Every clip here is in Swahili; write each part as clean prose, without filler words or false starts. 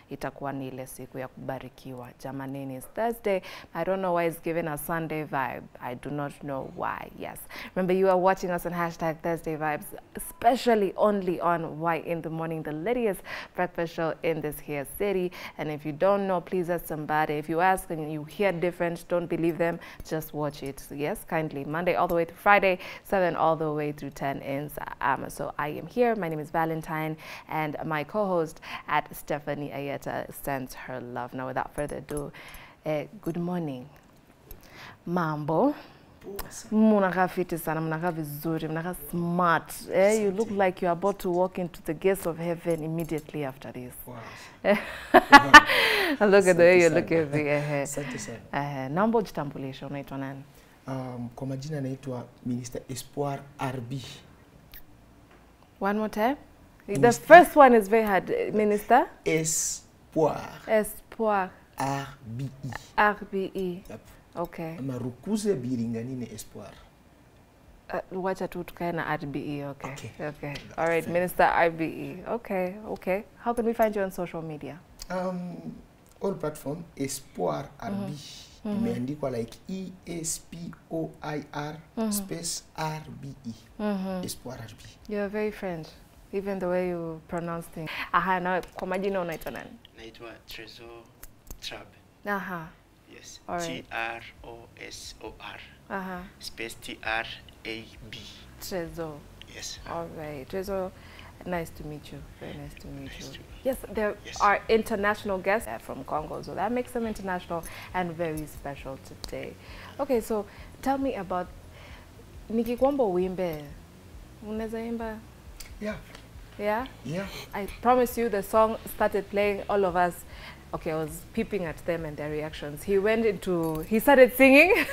Itakuwa ni ile siku ya kubarikiwa. Jamanini, it's Thursday. I don't know why it's given a Sunday vibe. I do not know why. Yes. Remember, you are watching us on #ThursdayVibes, especially only on Why in the Morning, the latest breakfast show in this here city. And if you don't know, please ask somebody. If you ask and you hear different, don't believe them. Just watch it. Yes, kindly. Monday all the way to Friday, 7 all the way to 10 in Saama. So I am here. My name is Valentine, and my co-host at Stephanie Ayeta sends her love. Now, without further ado, good morning. Mambo. Mnakaa fiti sana, mnakaa vizuri, mnakaa smart. You look like you're about to walk into the gates of heaven immediately after this. Wow. Look at the way you look at me. Asante sana. Naomba ujitambulishe, unaitwa nani? Kwa majina naitwa Minister Espoir RB. One more time. The first one is very hard. Minister? Espoir. Espoir. R-B-E. R-B-E. Yep. Okay. Ama Rukuze Biringanine Espoir. Wacha tu tukae na RBE, okay. Okay. Okay. All right, Minister RBE. Okay, okay. How can we find you on social media? All platform, Espoir RB. Imeandikwa like E-S-P-O-I-R space R-B-E. Espoir RB. You're very French. Even the way you pronounce things. Aha, now kwa majina unaitwa nani? Naitwa Tresor Trab. Aha. Yes. All right. T-R-O-S-O-R. Aha. Space T-R-A-B. Tresor. Yes. All right. Tresor, nice to meet you. Very nice to meet Nice you. to Yes, there Yes. are international guests from Congo, so that makes them international and very special today. Okay, so tell me about nikikwamba uimbe. Unaweza imba? Yeah. Yeah? Yeah. I promise you the song started playing, all of us, okay, I was peeping at them and their reactions. He went into, he started singing,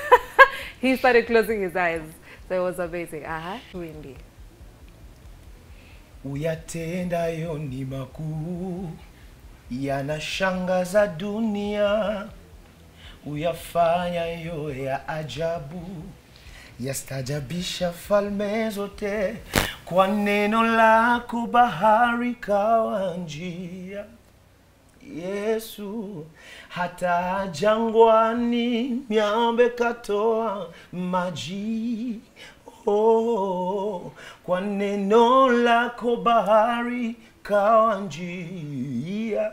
he started closing his eyes. So it was amazing. Aha, Wimbi. Uyatendayo ni makuu, yanashangaza dunia, uyafanyayo ya ajabu, yastajabisha falme zote, kwa neno lako bahari kawa njia. Yesu, hata jangwani miambe katoa maji. Oh, kwa neno lako bahari kawa njia.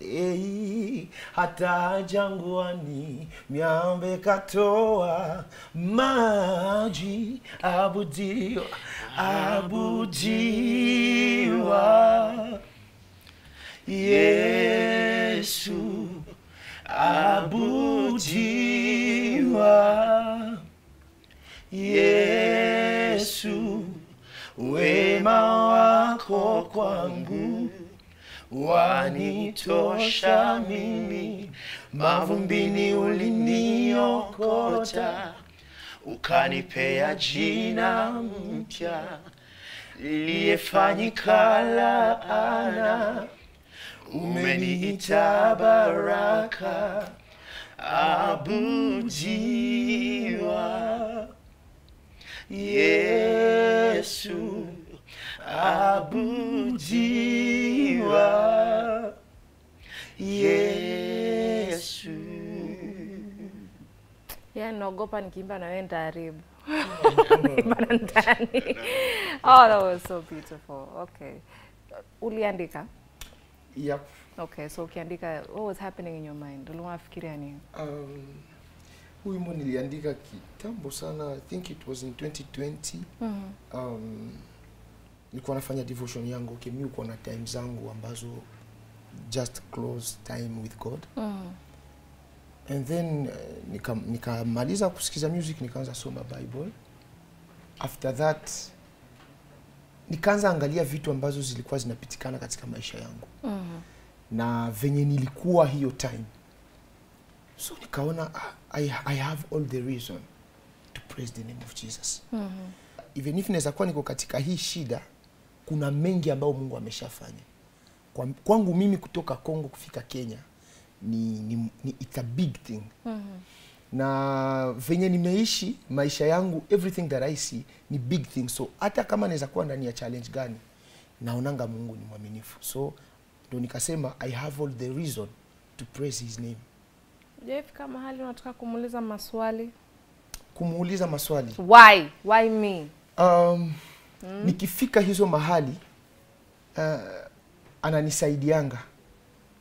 Ei, hata jangwani miambe katoa maji. Abudiwa, abudiwa Yesu, abudiwa Yesu, wema wako kwangu wanitosha mimi, mavumbini uliniokota, ukanipea jina mpya liyefanyika laana, umeniita baraka, abudiwa Yesu, abudiwa Yesu. Yeah, naogopa nikiimba na wewe nitaharibu. Naimba na ndani. Oh, that was so beautiful. Okay. Uliandika? Yep. Okay, so ukiandika, what was happening in your mind? Ulikuwa unafikiria nini? Huu wimbo niliandika kitambo sana. I think it was in 2020. Nilikuwa nafanya devotion yangu. Okay, mimi uko na time zangu ambazo just close time with God. And then nikamaliza kusikiza music, nikaanza soma Bible. After that nikaanza angalia vitu ambazo zilikuwa zinapitikana katika maisha yangu. Na venye nilikuwa hiyo time. So nikaona I have all the reason to praise the name of Jesus. Even if naweza kuwa niko katika hii shida, kuna mengi ambayo Mungu ameshafanya. Kwangu mimi kutoka Kongo kufika Kenya ni it's a big thing. Na venye nimeishi maisha yangu, everything that I see ni big thing. So hata kama naweza kuwa ndani ya challenge gani, naonanga Mungu ni mwaminifu. So Ndio nikasema I have all the reason to praise his name. Hujafika mahali unataka kumuuliza maswali? Kumuuliza maswali. Why? Why me? Nikifika hizo mahali ananisaidianga,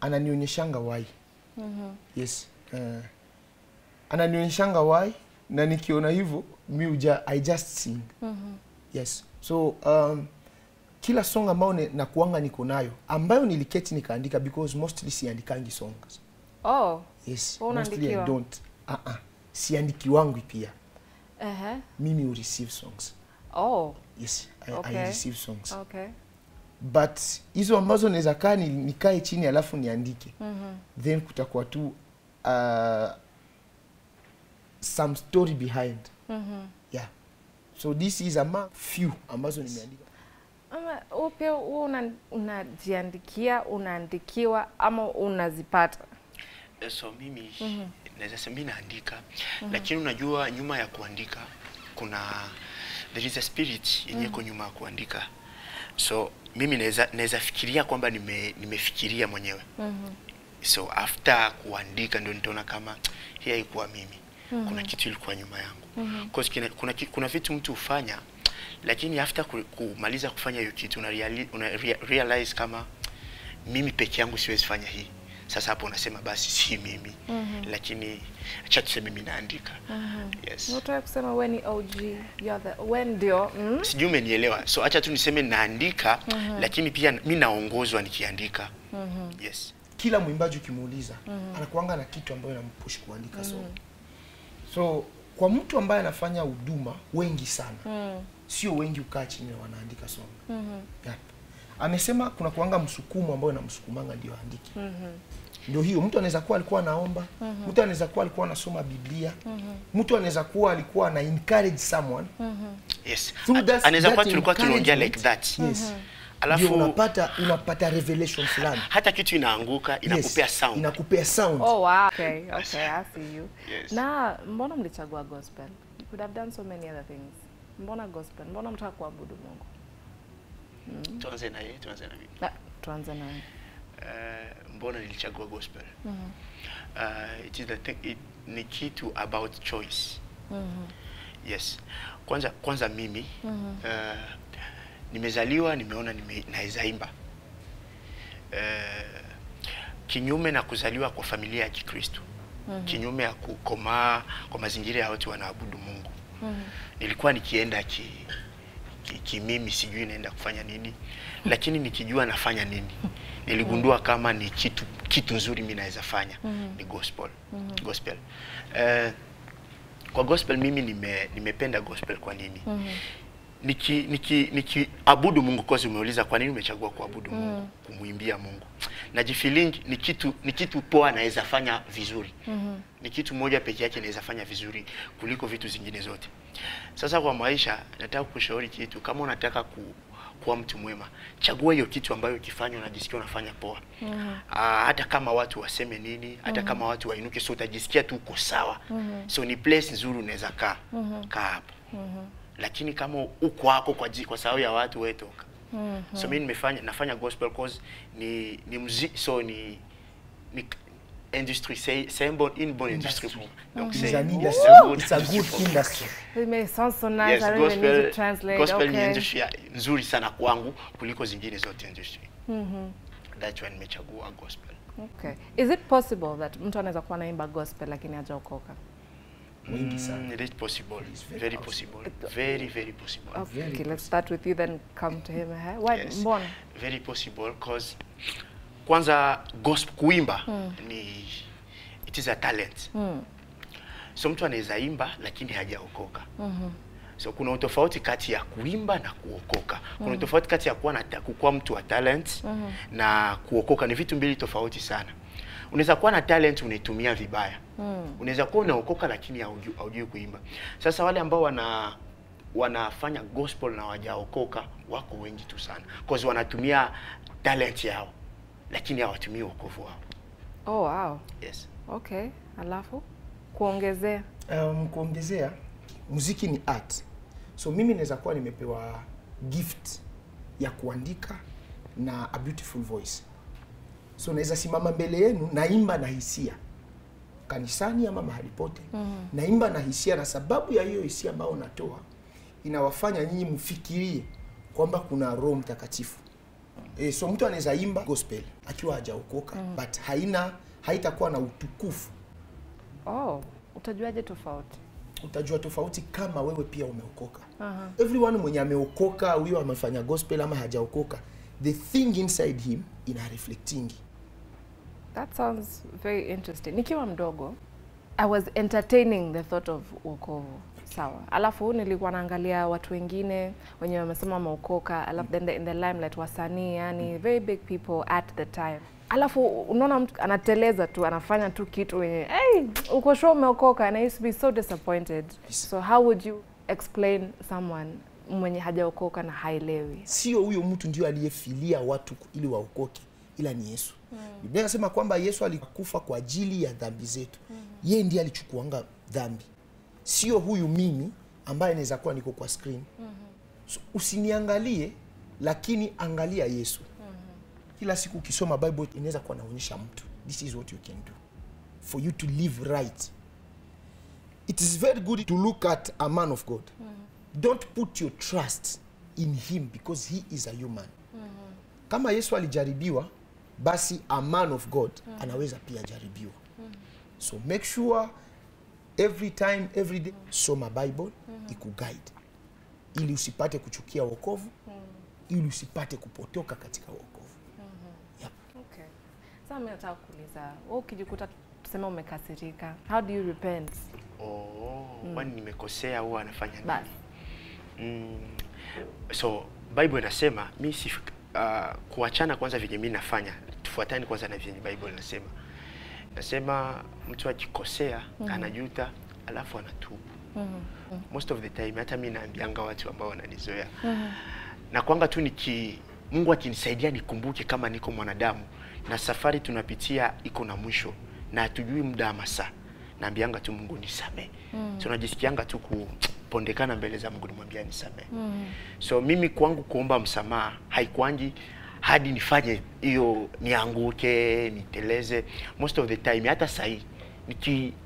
ananionyeshanga why. Yes. Ananionyeshanga why, na nikiona hivyo I just sing. Yes. So kila song ambayo nakuanga niko nayo ambayo niliketi nikaandika, because mostly siandikangi songs. Oh. Yes, mostly I don't. Siandikiwangi pia. Mimi will receive songs. Oh. Yes, I receive songs. Okay. But hizo ambazo naweza kaa nikae chini alafu niandike. Then kutakuwa tu some story behind. Yeah. So this is among few ambazo nimeandika. Ama pia wewe unajiandikia, unaandikiwa ama unazipata? So mimi naweza sema mimi naandika, lakini unajua nyuma ya kuandika kuna there is a spirit yenye iko nyuma ya kuandika. So mimi naweza fikiria kwamba nimefikiria mwenyewe. So after kuandika ndio nitaona kama hii haikuwa mimi. Kuna kitu ilikuwa nyuma yangu. Cause kuna vitu mtu hufanya, lakini after kumaliza kufanya hiyo kitu una realize kama mimi peke yangu siwezi fanya hii. Sasa hapo unasema basi si mimi. Lakini acha tuseme mimi naandika. Yes. Unataka kusema wewe ni OG, you're the when ndio. Sijui umenielewa. So acha tu niseme naandika, lakini pia mimi naongozwa nikiandika. Yes. Kila mwimbaji ukimuuliza anakuanga na kitu ambayo inampush kuandika song. So kwa mtu ambaye anafanya huduma wengi sana. Sio wengi ukaa chini na wanaandika song. Yep. Amesema kuna kuanga msukumo ambao inamsukumanga ndio aandike. Ndio hiyo, mtu anaweza kuwa alikuwa anaomba, mtu anaweza kuwa alikuwa anasoma Biblia, mtu anaweza kuwa alikuwa ana encourage someone. Yes. Anaweza kuwa tulikuwa tunaongea like that. Yes. Alafu unapata revelation fulani. Hata kitu inaanguka inakupea sound. Inakupea sound. Oh wow. Okay, okay, I see you. Yes. Na mbona mlichagua gospel? You could have done so many other things. Mbona gospel? Mbona mtaka kuabudu Mungu? Tuanze na yeye, tuanze na mimi. Tuanze na yeye. Mbona nilichagua gospel? It is the thing, ni kitu about choice. Yes. Kwanza mimi nimezaliwa nimeona naweza imba. Kinyume na kuzaliwa kwa familia ya Kikristo. Kinyume ya kukomaa kwa mazingira ya watu wanaabudu Mungu. Nilikuwa nikienda kimimi sijui naenda kufanya nini, lakini nikijua nafanya nini. Niligundua kama ni kitu nzuri mimi naweza fanya ni gospel. Gospel. Kwa gospel mimi nimependa gospel kwa nini? Niki abudu Mungu, kwa sababu umeuliza kwa nini umechagua kuabudu Mungu, kumuimbia Mungu. Najifeeling ni kitu poa naweza fanya vizuri. Ni kitu moja peke yake naweza fanya vizuri kuliko vitu zingine zote. Sasa kwa maisha nataka kukushauri kitu, kama unataka kuwa mtu mwema, chagua hiyo kitu ambayo ukifanya unajisikia unafanya poa. Hata kama watu waseme nini, hata kama watu wainuke, so utajisikia tu uko sawa. So ni place nzuri unaweza kaa. Kaa hapo. Lakini kama uko wako kwa sababu ya watu wewe toka. So mimi nafanya gospel cause ni muziki, so ni industry, c'est une bonne industry. Donc c'est it's a good industry. It may sound so nice. Yes, I don't even need to translate. Gospel ni industry nzuri sana kwangu kuliko zingine zote industry. That's why nimechagua gospel. Okay. Is it possible that mtu anaweza kuwa anaimba gospel lakini hajaokoka? Wengi sana. It is possible. It's very possible. Very, very possible. Okay, very let's start with you then come to him. Why? Yes. Mbona? Very possible cause kwanza gospel kuimba ni it is a talent. So mtu anaweza imba lakini hajaokoka. So kuna utofauti kati ya kuimba na kuokoka. Kuna utofauti kati ya kuwa mtu wa talent na kuokoka, ni vitu mbili tofauti sana. Unaweza kuwa na talent unaitumia vibaya. Unaweza kuwa unaokoka lakini haujui kuimba. Sasa wale ambao wanafanya gospel na hawajaokoka wako wengi tu sana. Cause wanatumia talent yao lakini hawatumii wokovu wao. Oh wow. Yes. Okay, alafu kuongezea. Kuongezea, muziki ni art. So mimi naweza kuwa nimepewa gift ya kuandika na a beautiful voice. So naweza simama mbele yenu naimba na hisia kanisani ama mahali pote. Naimba na hisia, na sababu ya hiyo hisia ambayo natoa inawafanya nyinyi mfikirie kwamba kuna Roho Mtakatifu. So mtu anaweza imba gospel akiwa hajaokoka, but haitakuwa na utukufu. Oh, utajuaje tofauti? Utajua tofauti kama wewe pia umeokoka. Everyone mwenye ameokoka, huyo amefanya gospel ama hajaokoka, the thing inside him ina reflecting. That sounds very interesting. Nikiwa mdogo, I was entertaining the thought of wokovu. Sawa. Alafu nilikuwa naangalia watu wengine wenye wamesema wameokoka, alafu then in the limelight wasanii, yani very big people at the time. Alafu unaona mtu anateleza tu, anafanya tu kitu wenye, hey, uko sure umeokoka, and I used to be so disappointed. So how would you explain someone mwenye hajaokoka na haelewi? Sio huyo mtu ndio aliyefilia watu ili waokoke, ila ni Yesu. Biblia inasema kwamba Yesu alikufa kwa ajili ya dhambi zetu. Yeye ndiye alichukuanga dhambi. Sio huyu mimi ambaye naweza kuwa niko kwa screen. So, usiniangalie, lakini angalia Yesu. Kila siku ukisoma Bible inaweza kuwa naonyesha mtu, this is what you can do for you to live right. It is very good to look at a man of God. Don't put your trust in him because he is a human. Kama Yesu alijaribiwa, basi a man of God anaweza pia jaribiwa. So make sure every time, every day, soma Bible, ikuguide. Ili usipate kuchukia wokovu, ili usipate kupotoka katika wokovu. Yep. Okay. Sasa mimi nataka kuuliza, wewe ukijikuta tuseme umekasirika, how do you repent? Oh, kwani nimekosea huwa anafanya nini? Basi. So Bible inasema mimi si kuachana kwanza vyenye mimi nafanya, tufuatane kwanza na vyenye Bible inasema. Nasema mtu akikosea anajuta alafu anatubu. Most of the time hata mimi naambianga watu ambao wananizoea. Na kwanga tu Mungu akinisaidia nikumbuke kama niko mwanadamu na safari tunapitia iko na mwisho na hatujui muda ama saa. Naambianga tu Mungu nisamee. So najisikianga tu kupondekana mbele za Mungu nimwambia nisamee. So mimi kwangu kuomba msamaha haikuangi hadi nifanye hiyo nianguke, niteleze. Most of the time hata sahi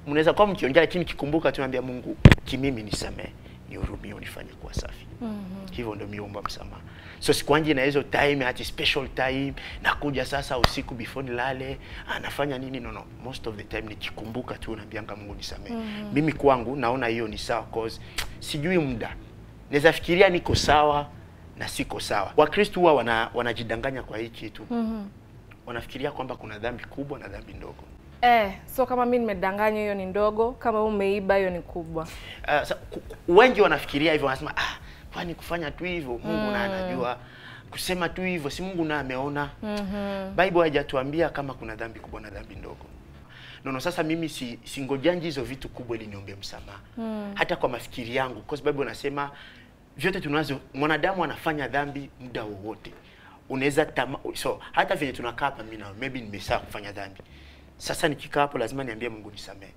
mnaweza kuwa mkiongea lakini nikikumbuka tu naambia Mungu kimimi nisamee, nihurumie, unifanye kuwa safi. Hivyo ndio miomba msamaha. So sikuangi na hizo time ati special time nakuja sasa usiku before nilale anafanya nini, no. Most of the time nikikumbuka tu naambianga Mungu nisamee. Mimi kwangu naona hiyo ni sawa cause sijui muda. Naweza fikiria niko sawa na siko sawa. Wakristo huwa wanajidanganya kwa hii kitu. Wanafikiria kwamba kuna dhambi kubwa na dhambi ndogo. So kama mimi nimedanganya hiyo ni ndogo, kama umeiba hiyo ni kubwa. Wengi wanafikiria hivyo, wanasema kwani kufanya tu hivyo Mungu na anajua, kusema tu hivyo si Mungu na ameona. Bible haijatuambia kama kuna dhambi kubwa na dhambi ndogo. No, sasa mimi singojangi hizo vitu kubwa ili niombe msamaha. Hata kwa mafikiri yangu, kwa sababu Bible inasema vyote tunazo, mwanadamu anafanya dhambi muda wowote. Unaweza so hata vile tunakaa hapa mimi na maybe nimesahau kufanya dhambi. Sasa nikikaa hapo lazima niambie Mungu nisamee.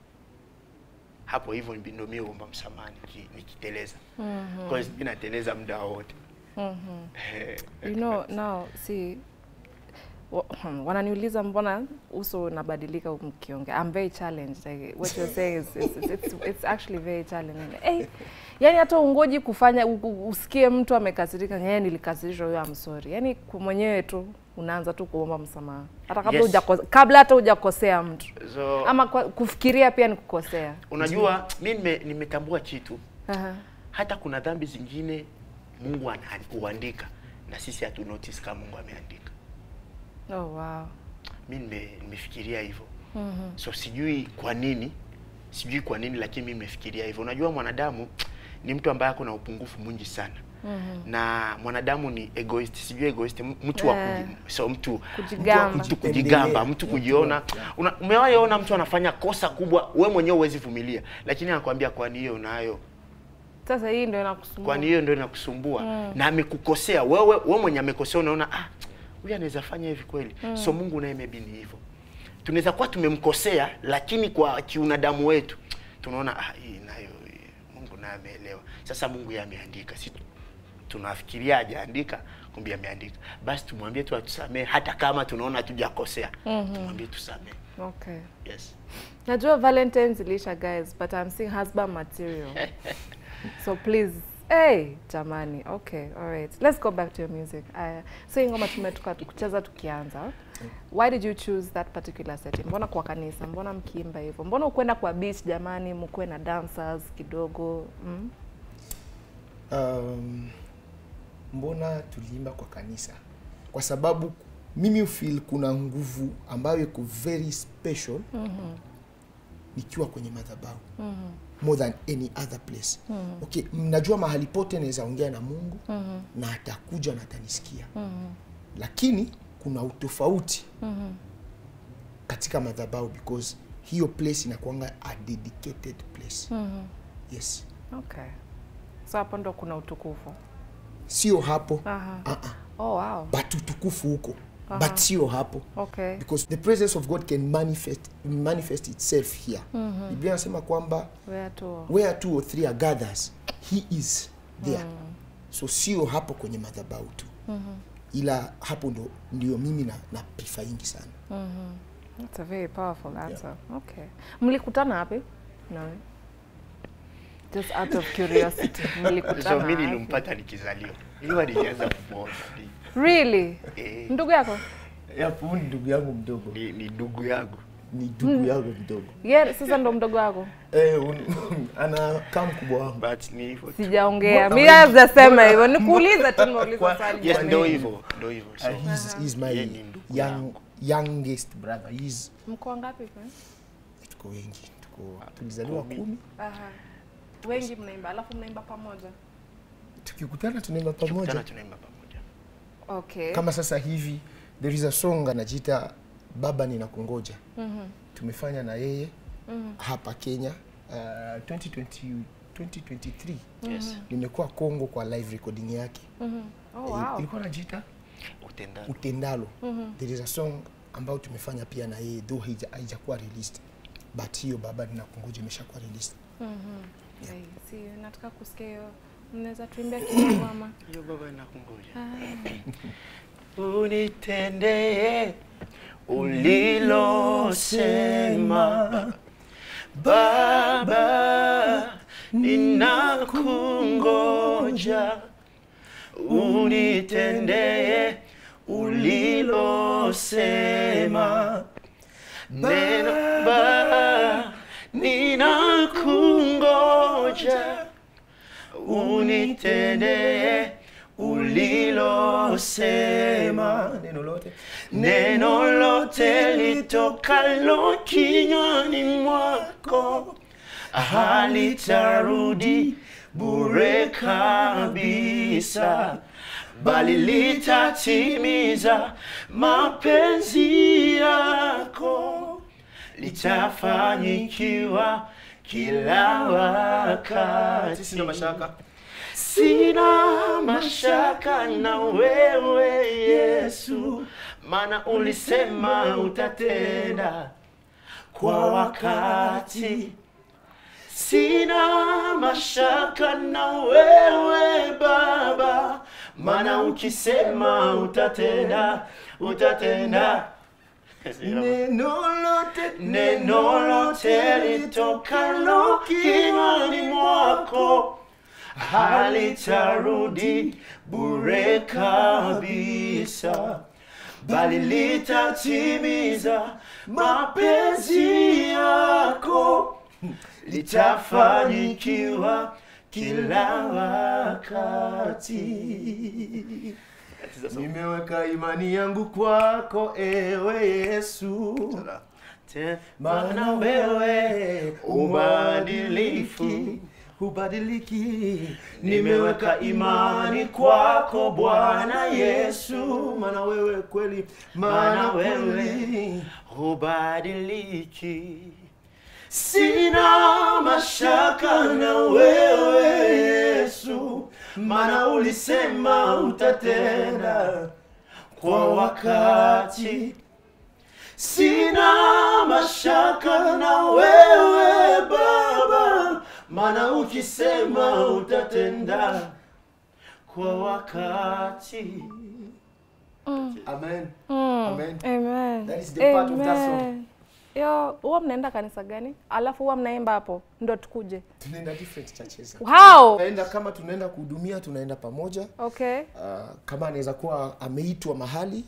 Hapo hivyo ndio mimi huomba msamaha nikiteleza. Because mimi nateleza muda wote. You know, now see wananiuliza mbona uso unabadilika mkiongea. I'm very challenged. Like, what you're saying is it's actually very challenging. Hey, yani hata ungoji kufanya usikie mtu amekasirika, yeye nilikasirishwa huyo, I'm sorry. Yani mwenyewe tu unaanza tu kuomba msamaha. Hata kabla kabla hata hujakosea mtu. So, ama kufikiria pia ni kukosea. Unajua mimi nimetambua kitu. Hata kuna dhambi zingine Mungu anaandika na sisi hatu notice kama Mungu ameandika. Oh wow. Mimi nimefikiria hivyo. So sijui kwa nini lakini mimi nimefikiria hivyo. Unajua mwanadamu ni mtu ambaye ako na upungufu mwingi sana. Na mwanadamu ni egoist, sijui egoist, mtu wa so mtu kujigamba, mtu kujiona. Umewahi ona mtu anafanya kosa kubwa, wewe mwenyewe huwezi vumilia, lakini anakuambia kwani hiyo unayo. Sasa hii ndio inakusumbua. Kwani hiyo ndio inakusumbua. Na amekukosea wewe, wewe mwenye amekosea unaona huyu anaweza fanya hivi kweli. So Mungu naye maybe ni hivyo. Tunaweza kuwa tumemkosea lakini kwa kiunadamu wetu tunaona hii nayo Mungu naye ameelewa. Sasa Mungu yeye ameandika, si tunafikiria hajaandika Kumbe ameandika. Basi tumwambie tu atusamee hata kama tunaona hatujakosea. Tumwambie tusamee. Okay. Yes. Najua Valentine's ilisha guys, but I'm seeing husband material. So please, hey, jamani. Okay, all right. Let's go back to your music. So hii ngoma tumetoka kucheza tukianza. Why did you choose that particular setting? Mbona kwa kanisa? Mbona mkiimba hivyo? Mbona ukwenda kwa beach jamani, mkuwe na dancers kidogo? Mbona tuliimba kwa kanisa? Kwa sababu mimi feel kuna nguvu ambayo iko very special nikiwa kwenye madhabahu more than any other place. Okay, mnajua mahali pote naweza ongea na Mungu na atakuja na atanisikia. Lakini kuna utofauti katika madhabahu because hiyo place inakuanga a dedicated place. Yes. Okay. So hapo ndo kuna utukufu. Sio hapo. Oh wow. But utukufu huko. But sio hapo. Okay. Because the presence of God can manifest itself here. Biblia inasema kwamba where two or three are gathered, he is there. So sio hapo kwenye madhabahu tu. Ila hapo ndo ndio mimi na preferingi sana. That's a very powerful answer. Yeah. Okay. Mlikutana wapi? No. Just out of curiosity. Mlikutana. So mimi nilimpata nikizaliwa. Nilikuwa nilianza kumuona. Really? Ndugu yako? Yep, huyu ni ndugu yangu mdogo. Ni ndugu yangu. Ni ndugu yangu mdogo. Yeah, sasa ndo mdogo wako. Ana kama mkubwa wangu. But ni hivyo. Sijaongea. Mimi sijasema hivyo. Nikuuliza tu, nimeuliza swali. Yes, ndio hivyo. Ndio hivyo. So he's my youngest brother. He's mko ngapi kwa? Tuko wengi. Tulizaliwa 10. Aha. Wengi mnaimba, alafu mnaimba pamoja. Tukikutana tunaimba pamoja. Tukikutana tunaimba pamoja. Okay. Kama sasa hivi there is a song anajiita Baba Ninakungoja. Tumefanya na yeye hapa Kenya 2023. Yes. Nimekuwa Kongo kwa live recording yake. Oh wow. Ilikuwa inajiita Utendalo. Utendalo. There is a song ambayo tumefanya pia na yeye though haijakuwa released. But hiyo Baba Ninakungoja imeshakuwa released. Yeah. Si nataka kusikia hiyo. Mnaweza tuimbia kidogo ama? Hiyo Baba Ninakungoja. Unitendee ulilosema, Baba ninakungoja. Unitendee ulilosema, neno Baba ninakungoja. Unitendee ulilosema, neno lote litokalo kinywani mwako halitarudi bure kabisa, bali litatimiza mapenzi yako, litafanyikiwa kila wakati. Sina mashaka. Sina mashaka na wewe Yesu, maana ulisema utatenda kwa wakati. Sina mashaka na wewe Baba, maana ukisema utatenda, utatenda. Neno lote litokalo kinywani mwako halitarudi bure kabisa, bali litatimiza mapenzi yako, litafanyikiwa kila wakati. Nimeweka imani yangu kwako ewe Yesu, maana wewe ubadilifu, hubadiliki. Nimeweka imani kwako Bwana Yesu, maana wewe kweli, maana wewe hubadiliki. Sina mashaka na wewe Yesu, maana ulisema utatenda kwa wakati. Sina mashaka na wewe Baba, maana ukisema utatenda kwa wakati. Amen. Amen. Amen. That is the part of that song. Yo, huwa mnaenda kanisa gani? Alafu huwa mnaimba hapo ndo tukuje. Tunaenda different churches. How? Tunaenda kama tunaenda kuhudumia, tunaenda pamoja. Okay. Kama anaweza kuwa ameitwa mahali,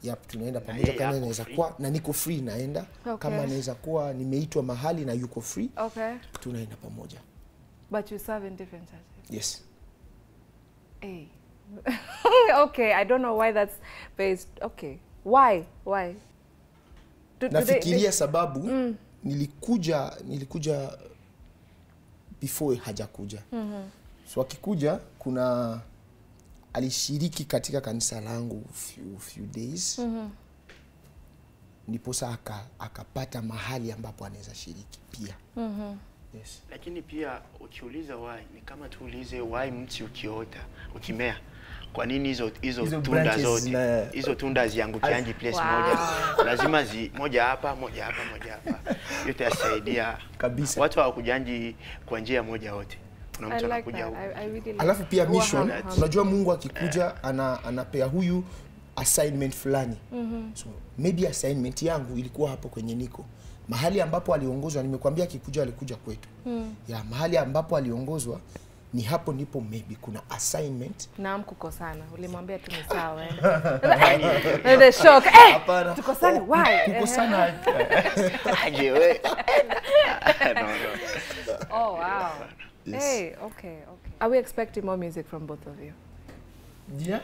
yep, tunaenda pamoja. yeye Kama ako anaweza free. kuwa na niko free naenda. Okay. Kama anaweza kuwa nimeitwa mahali na yuko free, Okay. tunaenda pamoja. But you serve in different churches. Yes. Hey. Okay, I don't know why that's based. Okay. Why? Why? Do Nafikiria sababu nilikuja before hajakuja. So akikuja kuna alishiriki katika kanisa langu few days. Ndiposa akapata mahali ambapo anaweza shiriki pia. Yes. Lakini pia ukiuliza why, ni kama tuulize why mti ukiota, ukimea, kwa nini hizo Hizo tunda branches zote, hizo tunda ziangukiangi place Wow. moja. Lazima moja hapa, moja hapa, moja hapa. Yote yasaidia Kabisa. Watu hawakujangi kwa njia moja wote. Kuna I mtu like anakuja that. huku. I really like Alafu pia mission, unajua Mungu akikuja anapea huyu assignment fulani. So maybe assignment yangu ilikuwa hapo kwenye niko. Mahali ambapo aliongozwa, nimekuambia akikuja alikuja kwetu. Ya mahali ambapo aliongozwa ni hapo ndipo maybe kuna assignment. Naam, kukosana. Ulimwambia tu ni sawa. Eh. The shock. Eh, Hapana. tukosane why? Kukosana. Aje we. No, no. Oh wow. Yes. Hey, okay, okay. Are we expecting more music from both of you? Yeah.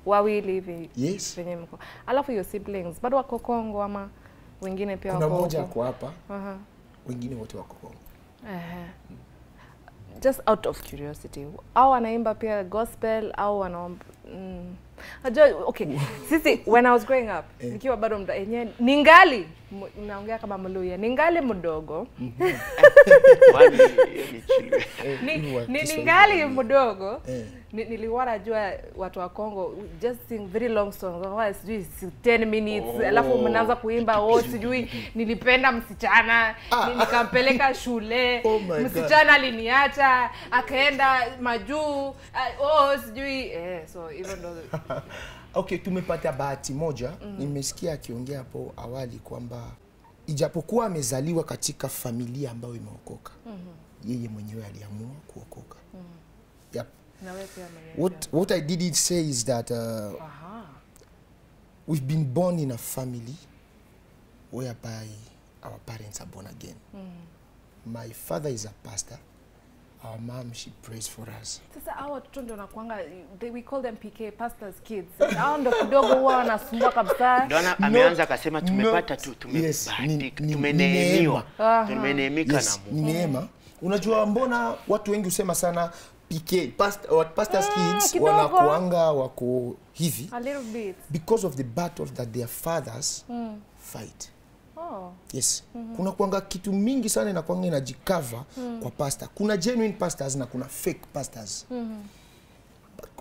Wawili hivi. Yes. Venye mko. Alafu your siblings bado wako Kongo ama wengine pia Kuna wako mmoja huko? ako hapa. Wengine wote wako Kongo. Just out of curiosity, au wanaimba pia gospel au wanaomba? Najua, okay. Sisi when I was growing up, nikiwa bado yenyewe ningali naongea kama Mluya, ningali mdogo. Kwani ni chilwe. Ningali mdogo. Nilikuwa najua watu wa Kongo just sing very long songs. Wala sijui 10 minutes, alafu mnaanza kuimba, oh sijui nilipenda msichana, nikampeleka shule, Oh my God. msichana aliniacha, akaenda majuu, oh sijui so even though Okay, tumepata bahati moja. Nimesikia akiongea hapo awali kwamba ijapokuwa amezaliwa katika familia ambayo imeokoka, yeye mwenyewe aliamua kuokoka. Yep. Na wewe pia mwenyewe. What I didn't say is that we've been born in a family whereby our parents are born again. My father is a pastor. Our mom, she prays for us. Sasa hao watoto ndio wanakuanga, we call them PK, pastors kids. Hao ndio kidogo huwa wanasumbua kabisa. Ndio ameanza akasema tumepata tu, tumebahatika, tumeneemiwa. Tumeneemika Yes, na Mungu. ni neema. Unajua mbona watu wengi husema sana PK, pastors kids kidogo. wanakuanga wako hivi A little bit. because of the battle that their fathers fight. Oh. Yes. Kuna kuanga kitu mingi sana inakuanga inajikava kwa pastor. Kuna genuine pastors na kuna fake pastors.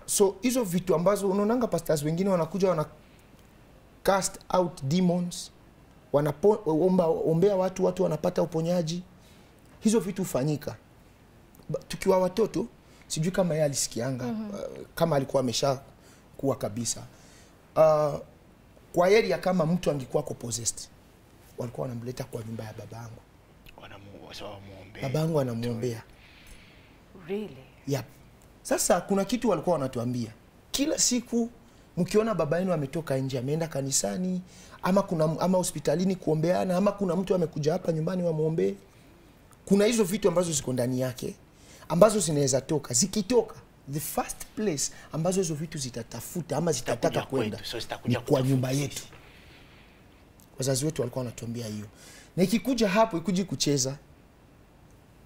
So hizo vitu ambazo unaonanga pastors wengine wanakuja wana cast out demons, wanaombea watu, watu wanapata uponyaji. Hizo vitu hufanyika. Tukiwa watoto, sijui kama yeye alisikianga, kama alikuwa amesha kuwa kabisa. Kwa area kama mtu angekuwa possessed, walikuwa wanamleta kwa nyumba ya babangu. Babangu anamuombea. Really? Yep. Sasa kuna kitu walikuwa wanatuambia. Kila siku mkiona baba yenu ametoka nje, ameenda kanisani, ama kuna ama hospitalini kuombeana, ama kuna mtu amekuja hapa nyumbani wamuombe. Kuna hizo vitu ambazo ziko ndani yake ambazo zinaweza toka. Zikitoka, the first place ambazo hizo vitu zitatafuta ama zitataka kwenda So ni kwa nyumba yetu. Wazazi wetu walikuwa wanatuambia hiyo. Na ikikuja hapo ikuji kucheza.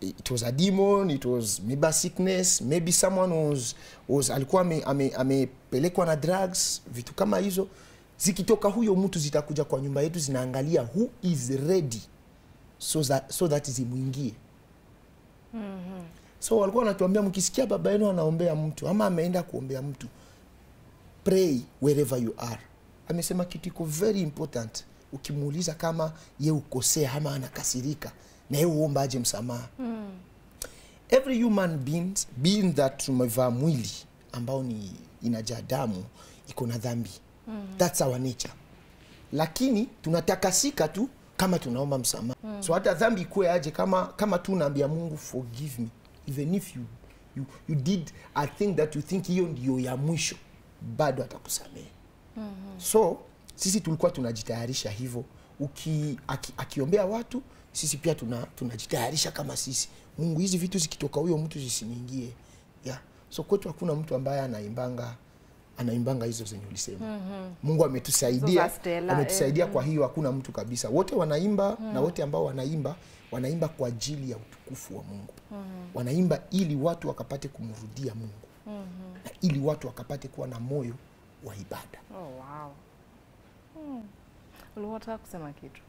It was a demon, it was maybe a sickness, maybe someone was alikuwa amepelekwa na drugs, vitu kama hizo. Zikitoka huyo mtu zitakuja kwa nyumba yetu, zinaangalia who is ready so that zimuingie. So walikuwa wanatuambia mkisikia baba yenu anaombea mtu ama ameenda kuombea mtu, pray wherever you are. Amesema kitu iko very important. Ukimuuliza kama ye ukosea ama anakasirika, na ye uomba aje msamaha. Every human being that tumevaa mwili ambao ni inajaa damu iko na dhambi. That's our nature. Lakini tunatakasika tu kama tunaomba msamaha. So hata dhambi ikuwe aje, kama tu unaambia Mungu forgive me, even if you did a thing that you think hiyo ndio ya mwisho, bado atakusamehe. So sisi tulikuwa tunajitayarisha hivyo. Akiombea watu, sisi pia tunajitayarisha kama sisi. Mungu, hizi vitu zikitoka huyo mtu zisiniingie. Yeah. So kwetu hakuna mtu ambaye anaimbanga hizo zenye ulisema. Mungu ametusaidia, ametusaidia kwa hiyo hakuna mtu kabisa. Wote wanaimba na wote ambao wanaimba kwa ajili ya utukufu wa Mungu. Wanaimba ili watu wakapate kumrudia Mungu. Na ili watu wakapate kuwa na moyo wa ibada. Oh wow. Ulitaka kusema kitu?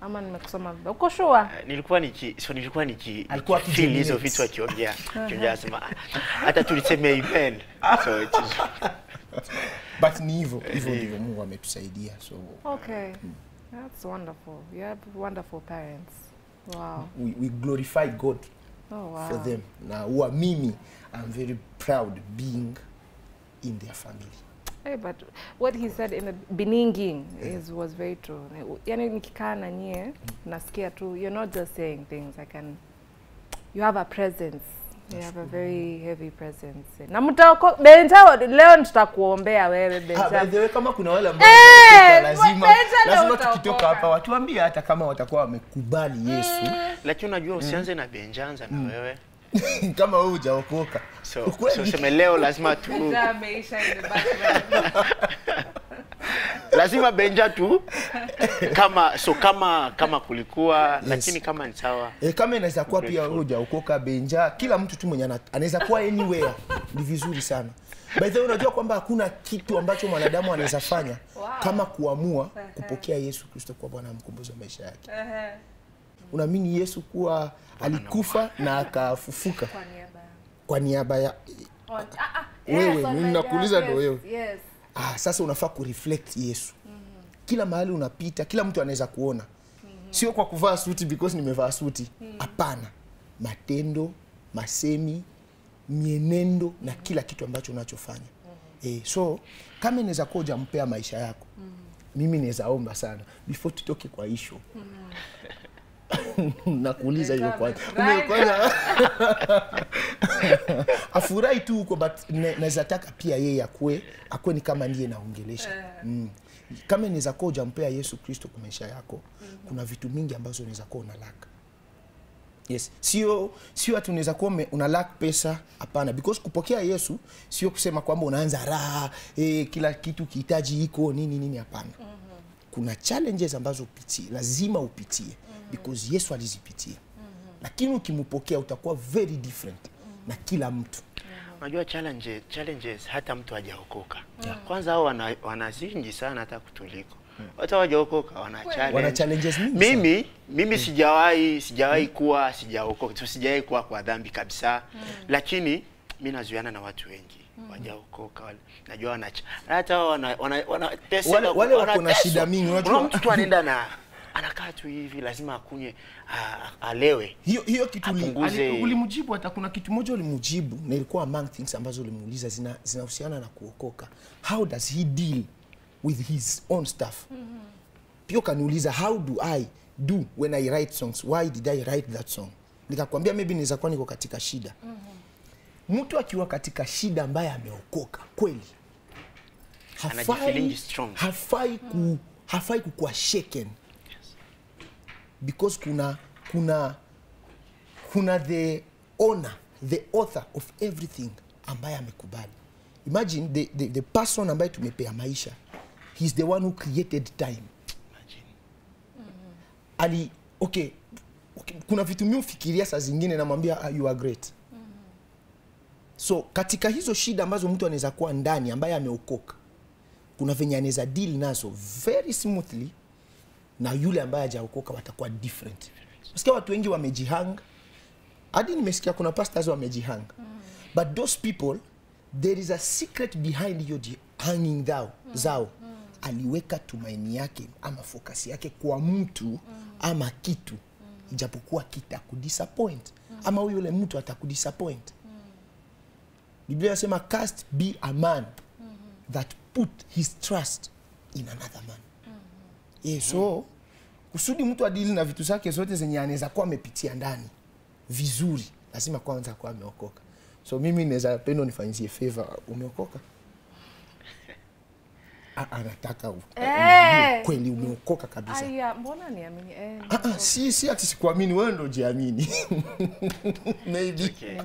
Ama nimekusoma vibaya. Uko sure? Nilikuwa niki feel hizo vitu akiongea. Akiongea sema hata tulisema amen. So it is but ni hivyo ndivyo Mungu ametusaidia. So okay. That's wonderful. You have wonderful parents. Wow. We glorify God. Oh wow. For them. Na huwa mimi I'm very proud being in their family. Hey, but what he said in the beginning was very true. Yani nikikaa na nyie nasikia tu, you're not just saying things. You have a presence. You have a very heavy presence. Na mtaoko Benja leo tutakuombea wewe Benja. By the way, kama kuna wale ambao lazima tukitoka hapa watuambie hata kama watakuwa wamekubali Yesu. Lakini unajua usianze na Benja, anza na wewe. Kama wewe hujaokoka. So sema leo lazima tu ameisha in the background. Lazima Benja tu kama kulikuwa, yes. Lakini kama ni sawa. Kama inaweza kuwa pia wewe hujaokoka Benja, kila mtu tu mwenye anaweza kuwa anywhere, ni vizuri sana. By the way, unajua kwamba hakuna kitu ambacho mwanadamu anaweza fanya kama kuamua kupokea Yesu Kristo kwa Bwana mkombozi wa maisha yake. Unaamini Yesu kuwa alikufa na akafufuka kwa niaba ya wewe. Mimi nakuuliza ndio wewe. Yes. Sasa unafaa kureflect Yesu. Kila mahali unapita, kila mtu anaweza kuona. Sio kwa kuvaa suti because nimevaa suti. Hapana. Matendo, masemi, mienendo na kila kitu ambacho unachofanya. So kama inaweza kuwa hujampea maisha yako, mimi naweza omba sana before tutoke kwa issue. Nakuuliza hiyo kwanza. Kwanza afurahi tu huko, but naweza taka pia yeye akue ni kama ndiye naongelesha. Kama inaweza kuwa hujampea Yesu Kristo kwa maisha yako, kuna vitu mingi ambazo unaweza kuwa una lack. Yes, sio ati unaweza kuwa una lack pesa, hapana, because kupokea Yesu sio kusema kwamba unaanza raha, kila kitu kihitaji iko nini nini, hapana. Kuna challenges ambazo upitie, lazima upitie because Yesu alizipitia. Lakini ukimpokea utakuwa very different na kila mtu. Unajua challenges hata mtu hajaokoka. Kwanza hao wanazingi sana hata kutuliko. Hata hawajaokoka wana challenge. Wana challenges mingi. Mimi sijawahi kuwa sijaokoka. So sijawahi kuwa kwa dhambi kabisa. Lakini mimi nazuiana na watu wengi. Wajaokoka wale. Najua hata wanateseka, wale wako na shida mingi. Unajua mtu anaenda na anakaa tu hivi lazima akunywe alewe. Hiyo kitu ulimjibu, hata kuna kitu moja ulimjibu na ilikuwa among things ambazo ulimuuliza zinahusiana na kuokoka. How does he deal with his own stuff? Pia kaniuliza how do I do when I write songs? Why did I write that song? Nikakwambia maybe naweza kuwa niko katika shida. Mtu akiwa katika shida ambaye ameokoka kweli, hafai kukuwa shaken. Because kuna the owner, the author of everything ambaye amekubali. Imagine the person ambaye tumepea maisha, he's the one who created time. Imagine. Okay, kuna vitu mimi ufikiria saa zingine namwambia you are great. So katika hizo shida ambazo mtu anaweza kuwa ndani ambaye ameokoka, kuna venye anaweza deal nazo very smoothly, na yule ambaye hajaokoka watakuwa different. Nasikia watu wengi wamejihang. Hadi nimesikia kuna pastors wamejihang. But those people, there is a secret behind your hanging zao. Aliweka tumaini yake ama focus yake kwa mtu ama kitu, ijapokuwa kitakudisappoint Ama huyo yule mtu atakudisappoint. Biblia inasema cast be a man that put his trust in another man. Yeah, so kusudi mtu adili na vitu zake zote zenye anaweza kuwa amepitia ndani vizuri, lazima kwanza kuwa ameokoka. So mimi naweza pendo nifanyizie favor, umeokoka? Anataka kweli umeokoka kabisa. Aya, mbona niamini? Si ati sikuamini, wewe ndio jiamini. Maybe. Okay.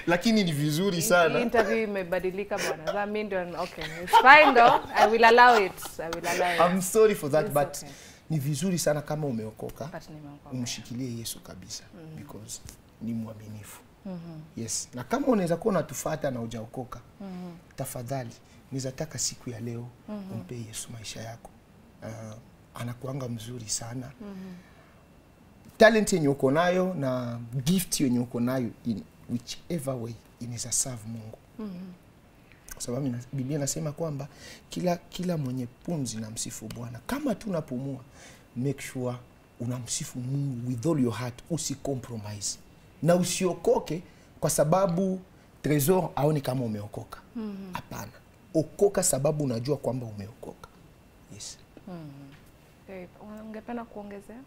Lakini ni vizuri sana. Interview imebadilika bwana. Sasa mimi ndio okay. It's fine though. I will allow it. I will allow it. I'm sorry for that. It's but okay. Ni vizuri sana kama umeokoka. But nimeokoka. Umshikilie Yesu kabisa because ni mwaminifu. Yes. Na kama unaweza kuwa unatufuata na hujaokoka, tafadhali nizataka siku ya leo umpe Yesu maisha yako. Anakuanga mzuri sana. Talent yenye uko nayo na gift yenye uko nayo in whichever way inaweza serve Mungu. Kwa sababu Biblia inasema kwamba kila mwenye pumzi na msifu Bwana. Kama tu unapumua, make sure unamsifu Mungu with all your heart, usicompromise. Na usiokoke kwa sababu Tresor aone kama umeokoka. Hapana. Okoka sababu unajua kwamba umeokoka. Yes. Ungependa kuongezea?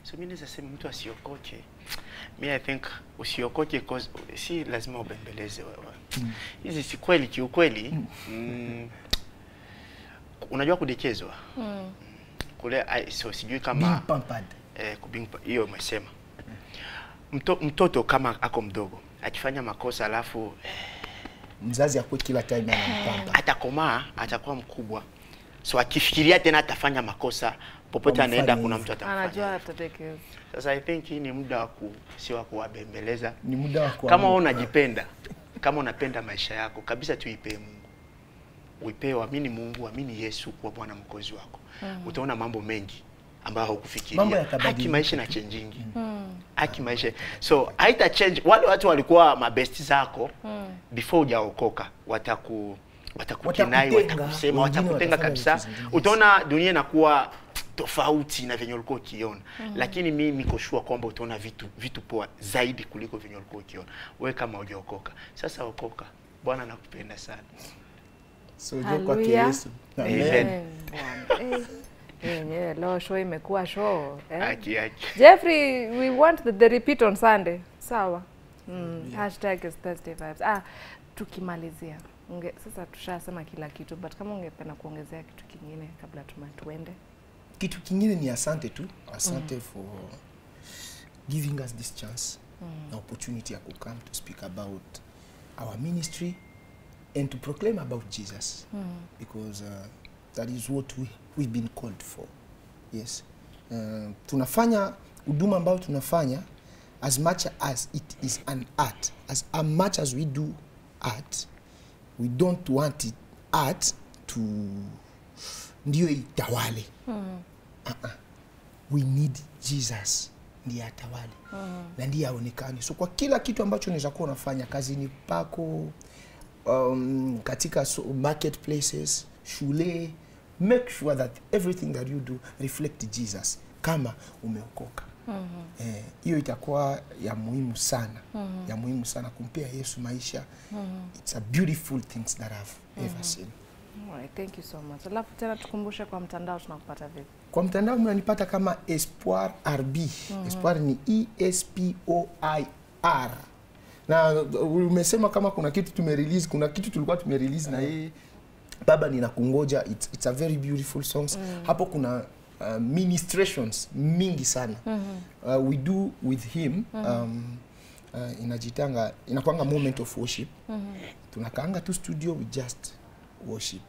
So mimi naweza sema mtu asiokoke. Me I think usiokoke cause si lazima ubembeleze wewe. Hizi si kweli kiukweli. Unajua kudekezwa. Kule so sijui kama being pampered. Hiyo umesema. Mtoto kama ako mdogo akifanya makosa alafu mzazi akwe kila time anampamba, atakomaa, atakuwa mkubwa. So akifikiria tena atafanya makosa popote anaenda kuna mtu atamfanya. Anajua atatekeza. Sasa I think hii ni muda wa si wa kuwabembeleza. Ni muda wa kuamua. Kama wewe unajipenda, kama unapenda maisha yako kabisa, tuipe Mungu. Uipe, amini Mungu, amini Yesu kuwa Bwana Mwokozi wako. Utaona mambo mengi ambayo hukufikiria. Haki maisha na changing. Haki maisha. So haita change. Wale watu walikuwa mabesti zako before hujaokoka, watakukinai, watakusema, watakutenga kabisa. Utaona dunia inakuwa tofauti na venye ulikuwa ukiona. Lakini mimi niko sure kwamba utaona vitu poa zaidi kuliko venye ulikuwa ukiona. Wewe kama hujaokoka, sasa okoka. Bwana anakupenda sana. So kwa Yesu. Amen. Yenyewe leo show imekuwa show. Aki. Jeffrey, we want the repeat on Sunday. Sawa. Hashtag is Thursday vibes. Tukimalizia. Sasa tushasema kila kitu, but kama ungependa kuongezea kitu kingine kabla tuende. Kitu kingine ni asante tu. Asante for giving us this chance, the opportunity ya come to speak about our ministry and to proclaim about Jesus. Because that is what we've been called for. Yes. Tunafanya huduma ambayo tunafanya, as much as it is an art, as much as we do art, we don't want it, art to ndio itawale. We need Jesus ndiye atawale. Na ndiye aonekane. So kwa kila kitu ambacho unaweza kuwa unafanya kazini pako, katika marketplaces, shule, make sure that everything that you do reflect Jesus kama umeokoka. Hiyo itakuwa ya muhimu sana. Ya muhimu sana kumpea Yesu maisha. It's a beautiful things that I've ever seen. All right, thank you so much. Alafu tena tukumbushe kwa mtandao tunakupata vipi? Kwa mtandao mnanipata kama Espoir RB. Espoir ni E-S-P-O-I-R. Na umesema kama kuna kitu tumerelease, kuna kitu tulikuwa tumerelease na yeye Baba ninakungoja. It's a very beautiful songs. Hapo kuna ministrations mingi sana. We do with him inajitanga inakuanga moment of worship. Tunakaanga tu studio, we just worship.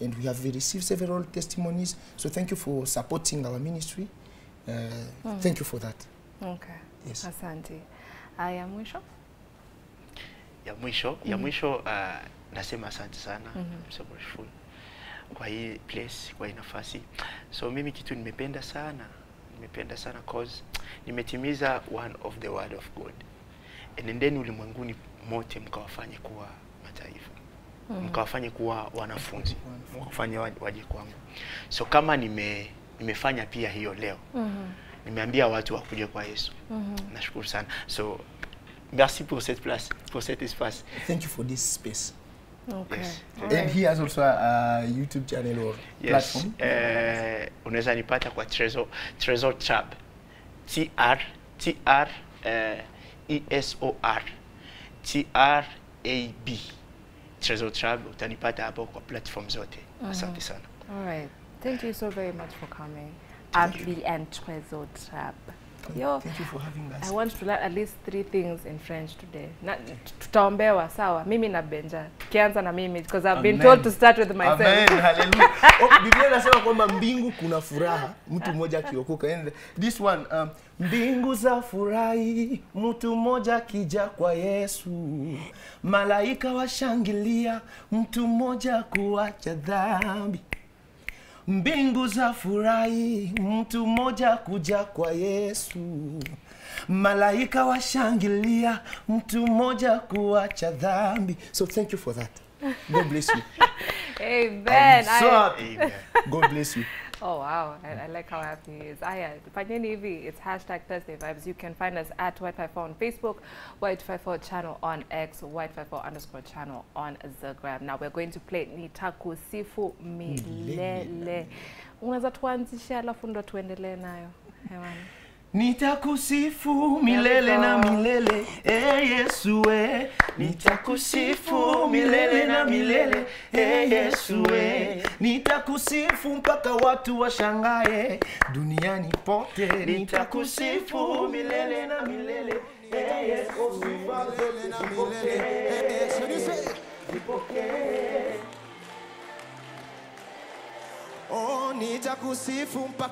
And we have received several testimonies. So thank you for supporting our ministry. Thank you for that. Okay. Yes. Asante. Ya mwisho? Ya mwisho nasema asante sana. I'm so grateful kwa hii place, kwa hii nafasi. So mimi kitu nimependa sana cause nimetimiza one of the word of God. Enendeni ulimwenguni mote mkawafanye kuwa mataifa. Mkawafanye kuwa wanafunzi, mkawafanye waje kwangu. So kama nimefanya pia hiyo leo, Nimeambia watu wakuje kwa Yesu. Nashukuru sana. So merci pour cette place, pour cet espace. Thank you for this space. Okay. Yes. And he has also a YouTube channel or Yes. platform. Unaweza nipata kwa Tresor Trab. T R T R E S O R T R A B. Tresor Trab utanipata hapo kwa platform zote. Asante sana. All right. Thank you so very much for coming. Abby and Tresor Trab. Yo, Thank you for having us. I want to learn at least 3 things in French today. Na, tutaombewa sawa, mimi na Benja. Tukianza na mimi because I've been Amen. told to start with myself. Amen, hallelujah. Oh, Biblia inasema kwamba mbingu kuna furaha mtu mmoja akiokoka. And this one, mbingu za furahi mtu mmoja akija kwa Yesu, malaika washangilia mtu mmoja kuacha dhambi. Mbingu za furahi mtu mmoja kuja kwa Yesu, malaika washangilia mtu mmoja kuacha dhambi. So thank you for that. God bless you. Amen. I'm so happy. Amen. God bless you. Oh wow, I like how happy he is. Aya, fanyeni hivi, it's hashtag Thursday Vibes. You can find us at Y54 on Facebook, Y54 channel on X, Y54_ channel on Instagram. Now we're going to play Nitakusifu Milele. Unaweza tuanzishe alafu ndo tuendelee nayo hewani. Nitakusifu milele na milele, eh Yesu eh. Nitakusifu milele na milele, eh Yesu eh. Nitakusifu mpaka watu washangae duniani pote. Nitakusifu milele na milele, eh Yesu. Milele na milele, eh. Oh, nitakusifu mpaka